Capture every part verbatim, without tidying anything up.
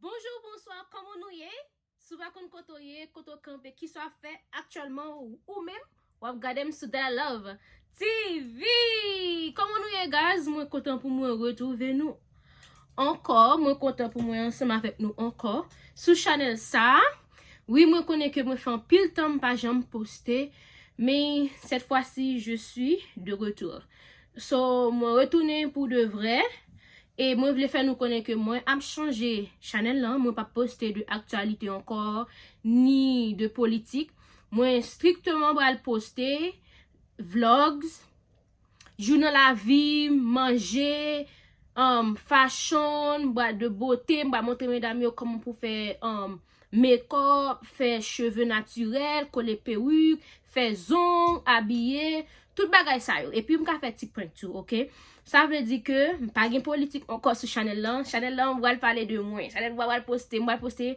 Bonjou, bonswa, kòman nou ye? Si w pa konn kote w ye, kote w kanpe, kisa w ap fè aktyèlman, ou, ou menm, w ap gade m sou Dada Love T V. Kòman nou ye, guys? Mwen kontan pou mwen retwouve nou ankò. Mwen kontan pou mwen ansanm avèk nou ankò sou chanèl sa a. Wi, mwen konnen ke mwen fè anpil tan m pa janm poste, men cette fois-ci, je suis de retour. So, mwen retounen pou de vrè. E mwen vle fè nou konnen ke mwen ap chanje chanèl lan, mwen p ap poste de aktyalite ankò, ni de politik. Mwen strikteman pral poste vlogs, jou nan lavi, manje, um, fashion, bwat de bote, m pral montre medam yo kòman pou fè, um, makeup, fè cheve natirèl, kole perik, fè zong, abiye, tout bagay sa yo. Epi m ka fè ti prank tou, oke? Sa vle di ke m pa gen politik ankò sou chanèl lan. Chanèl lan, m pral pale de mwen. Chanèl mwen pral poste, m pral poste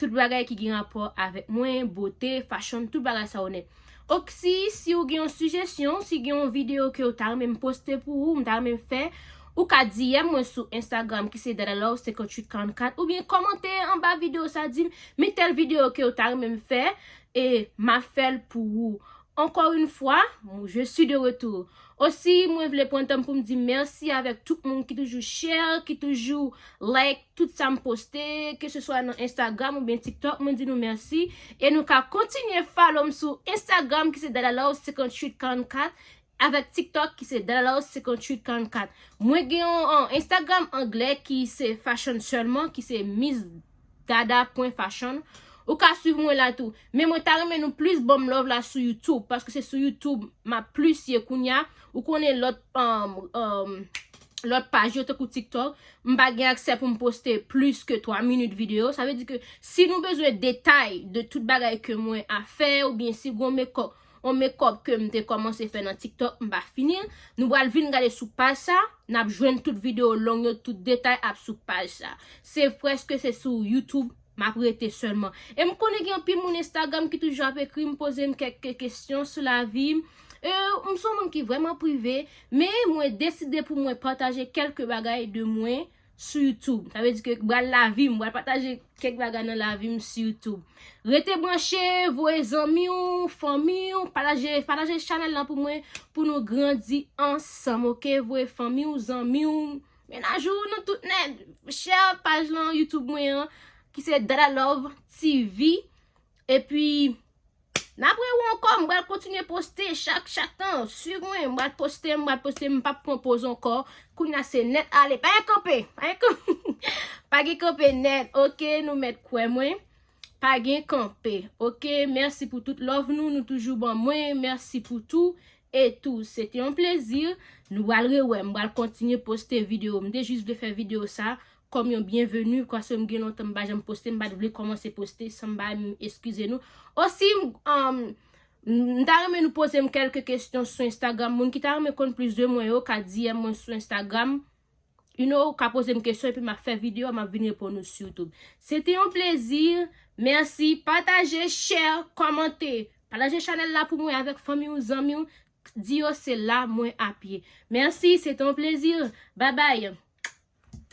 tout bagay ki gen rapò avèk mwen, bote, fashion, tout bagay sa yo nèt. Osi, si w gen yon sijesyon, si gen yon videyo ke w ta renmen m poste pou ou, m ta renmen m fè, ou ka D M mwen sou Instagram ki se Dada Love cinquante-huit quarante-quatre, oubyen kòmante anba videyo sa, di m, men tèl videyo ke w ta renmen m fè, e m ap fè l pou ou. Encore une fois, je suis de retour. Osi, mwen vle pran tan pou m di mèsi avèk tout moun ki toujou share, ki toujou like tout sa m poste, ke se swa nan Instagram oubyen TikTok, mwen di nou mèsi. E nou ka kontinye follow m sou Instagram ki se Dada Love cinquante-huit quarante-quatre, avèk TikTok ki se Dada Love cinquante-huit quarante-quatre. Mwen gen yon, yon Instagram anglè ki se fashion sèlman, ki se Miss Dada point fashion. Ou ka swiv mwen la tou. Men mwen ta renmen nou plis ban m love la sou YouTube, paske se sou YouTube m ap plis ye kounya. Ou konnen lòt, um, um, lòt paj yo, tankou TikTok, m pa gen aksè pou m poste plis ke twa minit videyo. Sa vle di ke si nou bezwen detay de tout bagay ke mwen ap fè, oubyen si gon makeup, on makeup ke m te kòmanse fè nan TikTok, m pa fini l, nou pral vin gade sou paj sa, n ap jwenn tout videyo long yo, tout detay ap sou paj sa. Se prèske se sou YouTube m ap rete sèlman. E m konnen gen anpil moun Instagram ki toujou ap ekri m, poze m kèk kesyon sou lavi m. E m se yon moun ki vrèman prive, men mwen deside pou mwen pataje kèlke bagay de mwen sou YouTube. Sa vle di ke m pral lavi m, m pral pataje kèk bagay nan lavi m sou YouTube. Rete branche, voye zanmi w, fanmi w, pataje, pataje chanèl lan pou mwen, pou nou grandi ansanm, oke? Voye fanmi w, zanmi w, mennaj ou, nou tout nèt. Share paj lan YouTube mwen an, ki se Dada Love T V. Epi, n ap rewè ankò, m pral kontinye poste chak, chak tan. Swiv mwen, m pral poste, m pral poste, m p ap pran poz ankò. Kounya se nèt ale. Pa gen kanpe, pa gen kanpe. Pa gen kanpe nèt, oke? Nou mèt kwè mwen. Pa gen kanpe, oke? Mèsi pou tout love nou, nou toujou ban mwen. Mèsi pou tou e tou. Se te yon plezi. Nou pral rewè, m pral kontinye poste videyo. M te jis vle fè videyo sa kòm yon byenveni, paske m gen lontan m pa janm poste, m pa t vle kòmanse poste san m pa, m eskize nou. Osi, m, um, m ta renmen nou poze m kèlke kesyon sou Instagram. Moun ki ta renmen konn plis de mwen yo, ka D M mwen sou Instagram. You know, ka poze m kesyon epi m ap fè videyo, m ap vin reponn ou sou YouTube. Se te yon plezi. Mèsi. Pataje, share, kòmante. Pataje chanèl la pou mwen avèk fanmi w, zanmi w. Di yo se la mwen ap ye. Mèsi, se te yon plezi. Bye bye.